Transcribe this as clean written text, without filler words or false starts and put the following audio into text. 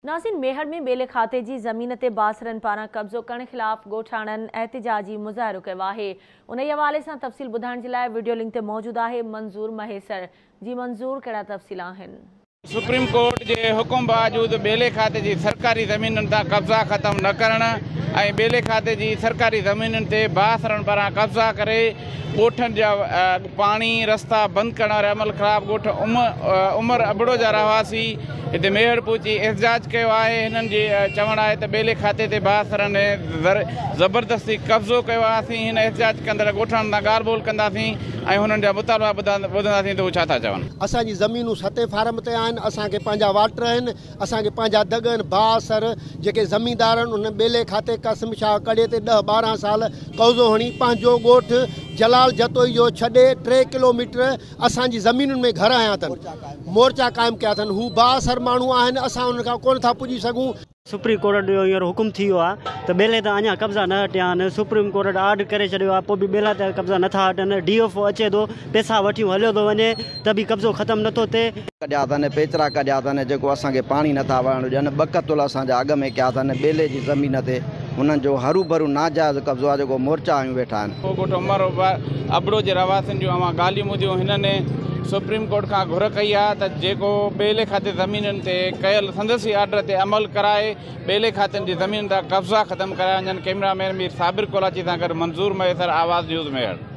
ناظرين ميهڙ ۾ ٻيلي کاتي جي زمين تي بااثرن پاران قبضو ڪرڻ خلاف ڳوٺاڻن احتجاجي مظاهرو ڪيو آهي انهي حوالي سان تفصيل ٻڌائڻ جي لاء وڊيو لنڪ تي موجود آهي منظور مهيسر جي منظور ڪهڙا تفصيل آهن. سپريم ڪورٽ جي حڪم باوجود ٻيلي کاتي جي سرڪاري زمينن تان قبضا ختم نه ڪرڻ ۽ ٻيلي کاتي جي سرڪاري زمينن تي بااثرن پاران قبضا ڪري ڳوٺن جا پاڻي رستا بند ڪرڻ واري عمل خلاف ڳوٺ عمر ابڙو جا رهواسي هتي ميهڙ پهچي احتجاج ڪيو آهي هنن جي چوڻ آهي ته ٻيلي کاتي تي بااثرن زبردستي قبضو ڪيو آهي اسين هن احتجاج ڪندڙ ڳوٺاڻن سان ڳالهه ٻولهه ڪنداسين ۽ هنن جا مطالبا ٻڌنداسين ته هو ڇا ٿا چون. اسان جي زمينون ستين فارم تي آهن اسان کي پنهنجا واٽر آهن اسان کي پنهنجا دڳ آهن بااثر جيڪي زميندار آهن انهن ٻيلي کاتي قاسم شاهه ڪڙي تي ڏهه 12 سال قبضو هڻي پنهنجو ڳوٺ جلال جتوئي جو ڇڏي 3 ڪلوميٽر اسان جي زمينن ۾ گهر هنيا اٿن، مورچا قائم ڪيا اٿن، هو بااثر ماڻهو آهن، اسان انهن کان ڪونه ٿا پڄي سگهون. سپريم ڪورٽ جو هينئر حڪم ٿي ويو آهي ته ٻيلي تان اڃا قبضا نه هٽيا آهن، سپريم ڪورٽ آرڊر ڪري ڇڏيو آهي پوء به ٻيلا تان قبضا نه ٿا هٽن، ڊي ايف او اچي ٿو پئسا وٺيون هليو ٿو وڃي ته به قبضو ختم نه ٿو ٿئي. ڪڍيا اٿن پيچرا ڪڍيا اٿن جيڪو اسان کي پاڻي نه ٿا وهڻ ڏين ٻه قتل اسان جا اڳ ۾ ڪيا اٿن ٻيلي جي زمين تي هنن جو هروڀرو ناجائز قبضو آهي جيڪو مورچا هنيون ويٺا آهن. ڳوٺ عمر ابڙو جي رهواسين جون اوهان ڳالهيون ٻڌيون هنن سپريم ڪورٽ کان گهر ڪئي آهي ته جيڪو ٻيلي کاتي زمينن تي ڪيل سندس ئي آرڊر تي عمل ڪرائي ٻيلي کاتن جي زمينن تان قبضا ختم ڪرايا وڃن ڪئميرا مين مير صابر ڪولاچي سان گڏ منظور مهيسر آواز نيوز ميهڙ.